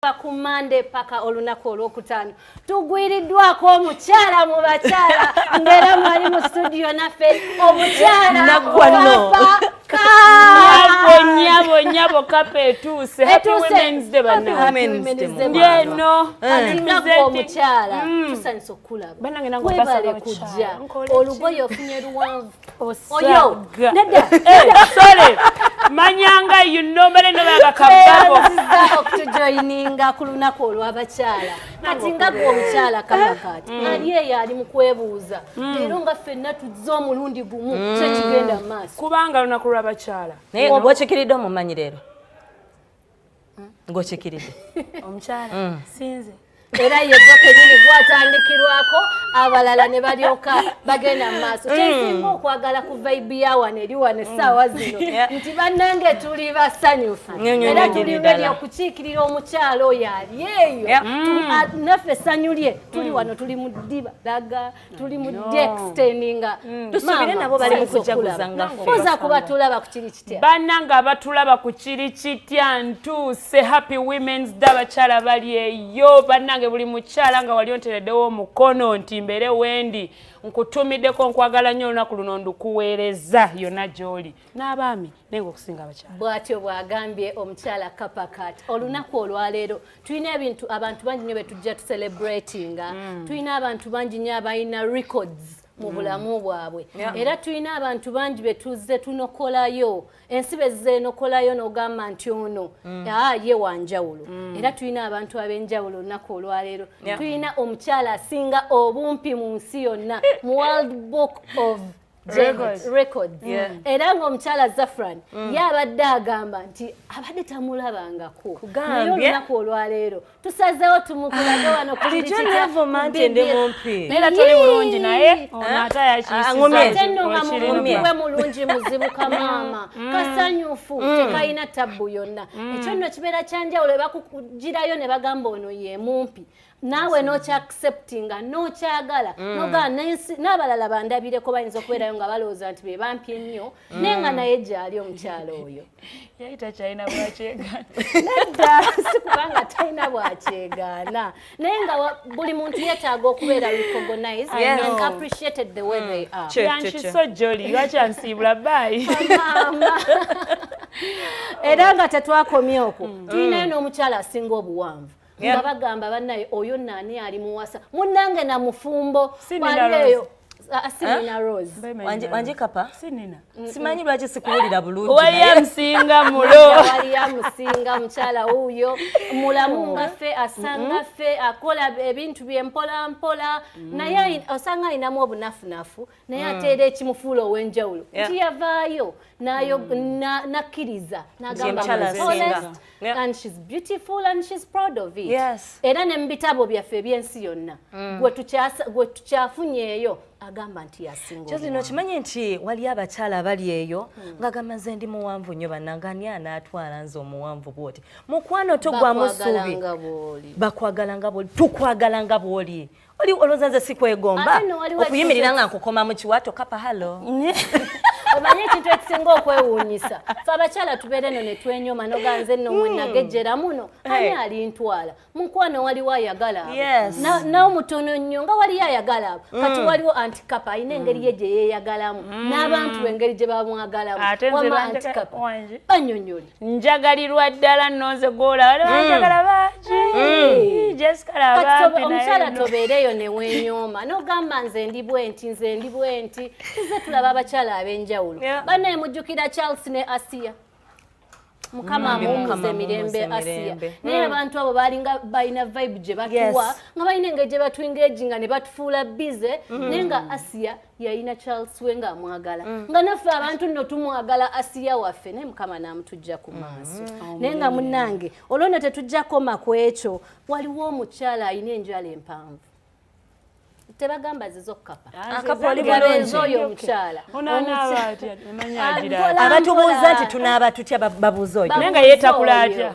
Ku Mande paka olunaku olwokutaano tugwiriddwako omukyala mu bakyala, ng'era mwali mu studio naffe omukyala. Naggwano. Nyabo, nyabo, nyabo, Kapa etuuse. Happy Etuuse. Women's Day, bannange. Women's Day, Ndi eno. Kati nga gwe omukyala, tusanyusa okukulaba. Bannange, nange Webale mbasaba kujja. bakyala. Nkole ki? Olugoye ofunye luwanvu oyo. Osaaga. Nedda. Eh, sorry, manyanga mbale nobaga kababo. Tweyanziza okutujoyininga ku lunaku olw'abakyala. Kati nga gwe omukyala Kapakati ali eyo ali mu kwebuuza, leero nga ffenna tuzze omulundi gumu, kyekigenda mu maaso? Kubanga lunaku lw'abakyala. Naye ng'okikiridde omumanyi leero ng'okikiridde. Omukyala sinze. Era yegwe kenyini gwatandikirwako, abalala ne balyoka bagenda mu maaso. Kyensinga okwagala ku vibe ya wano eri wano essaawa zino nti bannange tuli basanyufu Nnyo, nnyo, era nnyo, tuli ddala. ready okukiikirira omukyala oyo ali eyo. Naffe essanyu lye tuli wano, tuli mu ddiba laga, tuli mu dexteninga. Tusuubire nabo bali mu kujaguza nga ffe. Oza kuba tulaba ku Kiri Kitya. Bannange abatulaba ku Kiri Kitya, ntuuse. Happy Women's Day, abakyala bali eyo. Bannange, buli mukyala nga wali ontereddewo omukono nti mbeere wendi, nkutumiddeko, nkwagala nnyo. Olunaku luno ndukuweereza yonna gy'oli n'abaami, naye nga okusinga abakyala. Bw'atyo bw'agambye omukyala Kapakat. Olunaku olwaleero tulina ebintu, abantu bangi nnyo be tujja tucelebratinga. Tulina abantu bangi nnyo abalina records mu bulamu bwabwe, era tulina abantu bangi be tuzze tunokolayo, ensi bezze enokolayo n'ogamba nti ono aa ye wanjawulo. Era tulina abantu ab'enjawulo olunaku olwaleero. Tulina omukyala asinga obumpi mu nsi yonna mu World Book of Records. Records. Era ng'omukyala Zafran ye abadde agamba nti abadde tamulabangako, Kugambye. naye olunaku olwaleero tusazeewo tumukulage wano ku Bulijjo Kiri Kitya. neevuma nti ndi mumpi. Naye era toli bulungi, naye ono ate Ah, ngumye. Ate nno nga yakiyisiza. mubumpi bwe mulungi, muzibuka maama, kasanyufu, tekalina tabbu yonna. Ekyo nno kibeera kyanjawulo, bakugirayo ne bagamba ono ye mumpi, naawe n'okyacceptinga n'okyagala, nogamba n'abalala bandabireko bayinza okubeerayo nga balowooza nti be bampi ennyo, naye nga naye gyali omukyala oyo. Yali takyalina bwakyegaana. Nedda, si kubanga talina bwakyegaana, naye nga buli muntu yeetaaga okubeera recognized and appreciated the way they are. Yankiso joli, lwaki ansiibula? Baayi. Maama, era nga tetwakomye okwo, tulinayo n'omukyala asinga obuwanvu nga bagamba bannaye oyo naani ali muwasa munnange na mufumbo. Si Nina Wali Rose. eyo. Ah, si Nina Rose. Wanje Kapa, Sinina. simanyi lwaki sikuwulira bulungi. Wali amusinga mulo. Wali amusinga, mukyala wuuyo mulamu nga ffe, asanga ffe, akola ebintu bye mpola mpola, naye osanga alinamu obunafunafu, naye ate era ekimufuula ow'enjawulo nti yavaayo nakkiriza n'agamba Omukyala "I'm honest," asinga. And she's beautiful and she's proud of it. Era ne mu bitabo byaffe eby'ensi yonna gwe tukyafunyeeyo agamba nti yasinga Kyozi obuwanvu. Okimanyi nti wali abakyala abali eyo ng'agamba, "Nze ndi muwanvu nnyo, bannange, ani anaatwala nze omuwanvu bwoti?" Mukwano, togwamu ssuubi. Bakwagala nga bw'oli. Bakwagala nga bw'oli, tukwagala nga bw'oli. Oli olowooza nze sikwegomba Ate nno waliwo okuyimirira ekintu nga nkukoma mu kiwato? Kapa, hello. Omanyi ekintu ekisinga okwewuunyisa, fe abakyala tubeera eno ne twenyoma, noga nze nno mwe nagejjera muno, ani alintwala? Mukwano, waliwo ayagala abo. N'omutono nnyo nga waliyo ayagala abo. Kati waliwo Anti Kapa alina engeri ye gye yeeyagalamu n'abantu engeri gye bamwagalamu. Ate nze Wamma banjaga- Anti Kapa, Wangi. bannyonnyole. Njagalirwa ddala nno nze gwolaba, banjagala bangi. Jessica Kati labampi. omukyala tobeereeyo ne weenyooma n'ogamba nze ndi bwe nti, nze ndi bwe nti. Tuze tulaba abakyala ab'enjawulo. Bannaye, mujjukira Charles ne Asiya? Mukama amuwummuze Mukama mirembe amuwummuze Asiya. mirembe. Naye abantu abo balinga balina vibe gye batuwa, nga balina engeri gye batuengaginga ne batufuula busy, naye nga Asiya yalina Charles we ng'amwagala, nga naffe abantu nno tumwagala Asiya waffe, naye Mukama n'amutujja ku maaso. Naye nga munnange, olwo nno tetujja koma ku ekyo. Waliwo omukyala alina enjala empanvu, tebagamba zizo Kapa. Akapa, oli Gabeeza bulungi. oyo omukyala. Onaanaaba atya? Omanyi agira Mpola, atya? Abatubuuza mpola. nti tunaaba tutya, babuuza oyo. Naye nga yeetakula atya?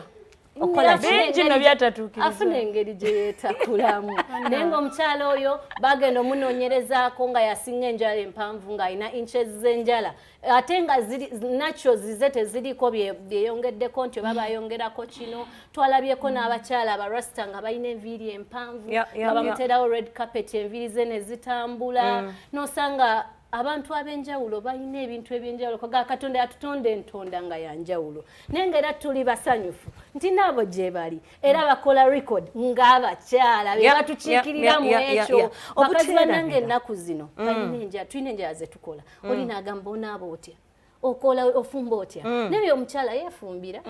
Okola ki? Bingi nno byatatuukiriza. Afuna engeri gye yeetakulamu, naye ng'omukyala oyo bagenda omunoonyerezaako nga yasinga enjala empanvu, ng'alina inches z'enjala, ate nga ziri nakyo zize teziriko byeyongeddeko nti oba bayongerako kino. Twalabyeko n'abakyala abarasta nga balina enviiri empanvu, nga bamuteerawo red carpet, enviiri ze ne zitambula. N'osanga abantu ab'enjawulo balina ebintu ebyenjawulo. Kaga Katonda yatutonda entonda nga yanjawulo, naye nga era tuli basanyufu nti naabo gye bali era bakola record ng'abakyala be batukiikirira mu ekyo. Bakazi bannange, ennaku zino balina enjala, tulina enjala ze tukola. Oli n'agamba, onaaba otya, okola, ofumba otya? Naye omukyala yeefumbira.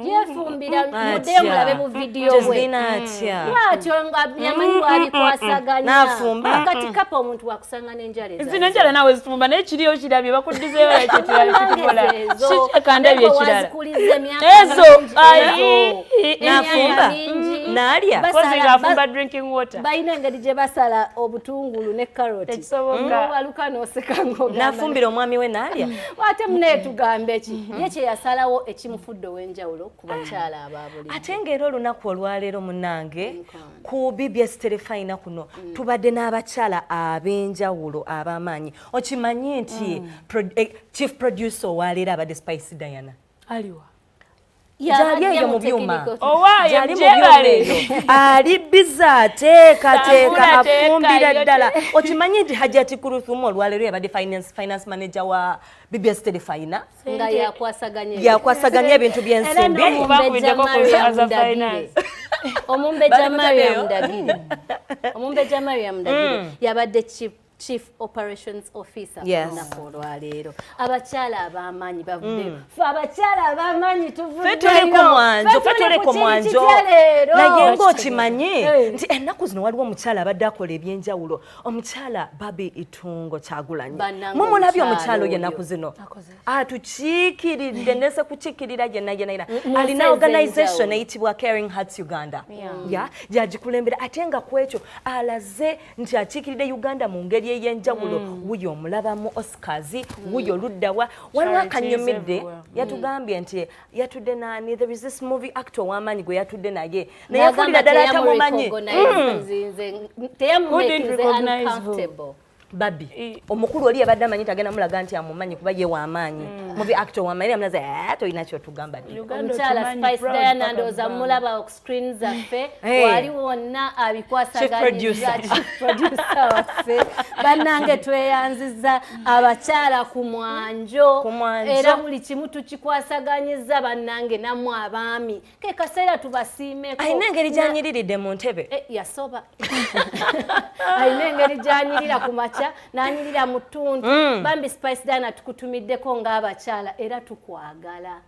Yeefumbira, muddeyo mulabe bu vidiyo bwe. Joseline atya? Bwatyo nga yamanyi bwabikwasaganya. N'afumba. Kati kapa omuntu wakusanga n'enjala eza Zino enjala naawe zifumba, naye kiriyo kirabye bakuddizeyo ekyo kirala kitukola ezo. Kikandabye ekirala. Wazikuliza emyaka Ezo, mingi, ayi, ezo. N'afumba. Emyaka mingi. N'alya. Kozi ng'afumba drinking water. Balina engeri gye basala obutungulu ne karoti. Tekisoboka. N'owaluka n'oseka ng'ogamba, N'afumbira omwami we n'alya. Ate muneetugambe ki ye kye yasalawo ekimufudde ow'enjawulo ku bakyala aba bulijjo? Ate ng'era olunaku olwaleero, munnange, ku BBS Terefayina kuno tubadde n'abakyala ab'enjawulo ab'amaanyi. Okimanyi nti chief producer owaleero abadde Spice Diana? Aliwa? Gyali eyo mu byuma. Owaaye, Gyali mu byuma gyebale. eyo, ali biza ateekateeka, Tambula, teeka, afumbira yo. Ddala okimanyi nti Hajati Kuruthumu olwaleero yabadde finance manager wa BBS Terefayina? Nga yakwasaganya. Yakwasaganya ebintu by'ensimbi. Era n'omumbejja Bakubiddeko ku nsonga za Mariam Ndagire. finance. Omumbejja Bali Mariam mutaddeyo? Ndagire, omumbejja Mariam Ndagire yabadde chief operations officer olunaku olwaleero. Abakyala ab'amaanyi bavuddeyo. Ffe abakyala ab'amaanyi Ffe tuli ku mwanjo, ffe tuli ku mwanjo. Leero Naye ng'okimanyi Eh. nti ennaku zino waliwo omukyala abadde akola ebyenjawulo, omukyala Babi Itungo Kyagulanyi? Bannange, Mumulabye omukyala omukyala oyo oyo. ennaku zino atukiikiridde, nese kukiikirira yenna yenna yenna. Mu Alina nsi organization ez'enjawulo. eyitibwa Caring Hearts Uganda, ya gyagikulembera, ate nga ku ekyo alaze nti akiikiridde Uganda mu ngeri ey'enjawulo. Wuyo omulabamu Oscars, wuyo luddawa waliwo Charities akanyumidde. everywhere. Yatugambye nti yatudde nani, there is this movie actor ow'amaanyi gwe yatudde naye, naye N'agamba yafuulira ddala atamumanyi. Who didn't Teyamumakinze recognize who? uncomfortable. Babi omukulu oli yabadde amanyi tagenda mulaga nti amumanyi kuba ye w'amaanyi, movie actor w'amaanyi, amulaze, "Eh, tolina kyotugamba ddi." Uganda Omukyala otumanyi, Spice proud Diana, paka ndowooza bbanga. mulaba ku screen zaffe. Hey. Wali wonna abikwasaganyiza. Chief producer. Chief producer waffe. Bannange, tweyanziza abakyala ku mwanjo. Ku mwanjo. Era buli kimu tukikwasaganyiza. Bannange, nammwe abaami, ke kaseera tubasiimeko. Alina engeri gyanyiriridde mu ntebe. Eh, yasoba. Alina engeri gyanyirira ku makya, n'anyirira mu ttuntu. Bambi Spice Diana, tukutumiddeko ng'abakyala era tukwagala.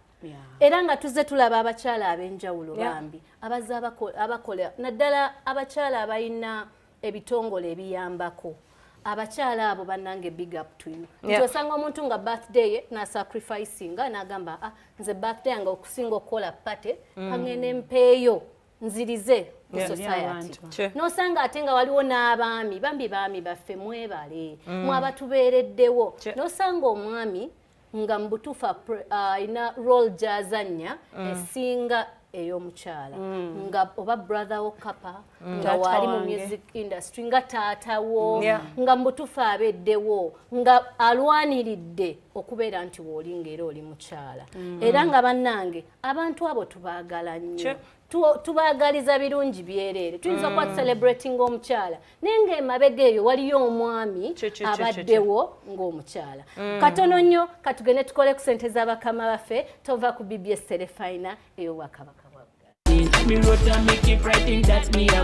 Era nga tuzze tulaba abakyala ab'enjawulo bambi abazze abakola, naddala abakyala abalina ebitongole ebiyambako abakyala abo. Bannange, big up to you. Nti osanga omuntu nga birthday ye nasacrificinga, n'agamba, "Ah, nze birthday yange okusinga okukola party, kangende mpeeyo nzirize ku society." Abantu. N'osanga ate nga waliwo n'abaami. Bambi baami baffe, mwebale, mwabatubeereddewo. N'osanga omwami nga mu butuufu alina role gy'azannya esinga ey'omukyala, nga oba brother wo kapa nga Taata waali mu wange. music industry, nga taata wo, nga mu butuufu abeddewo nga alwaniridde okubeera nti wooli ng'era oli mukyala. Era nga bannange, abantu abo tubaagala nnyo. Tubaagaliza birungi byereere. Tuyinza okuba celebrating omukyala, naye ng'emabega eyo waliyo omwami abaddewo ng'omukyala. Katono nnyo katugende tukole ku sente z'abakama baffe. Tova ku BBS Terefayina ey'obwakabaka bwa Buganda. Me wrote and me keep writing that me a